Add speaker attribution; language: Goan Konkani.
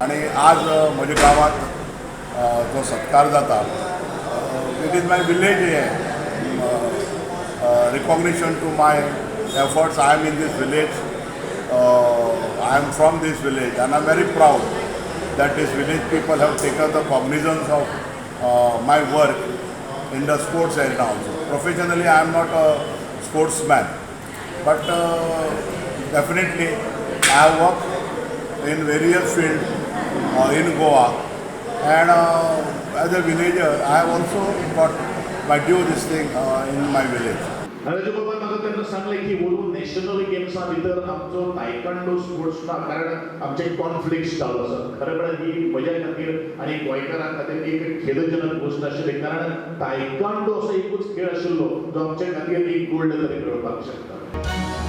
Speaker 1: आनी आज म्हज्या गांवांत जो सत्कार जाता, it is my village recognition to my efforts. I am in this village, I am from this village and I am very proud that this village people have taken the cognizance of my work in the sports arena also. Professionally, I am not a sportsman, but definitely I have worked in various fields in Goa, and as a villager, I have also got my due this thing in my village.
Speaker 2: Raju बाबान म्हाका तेन्ना सांगलें की वरून नॅशनल गेम्सा भितर आमचो तायकांडो स्पोर्ट्स ना, कारण आमचे कॉन्फ्लिक्ट चालू आसा. खरें म्हळ्यार ही म्हज्या खातीर आनी गोंयकारां खातीर एक खेदजनक गोश्ट आशिल्ली, कारण तायकांडो असो एकूच खेळ आशिल्लो जो आमच्या खातीर एक गोल्ड तरी मेळपाक शकता.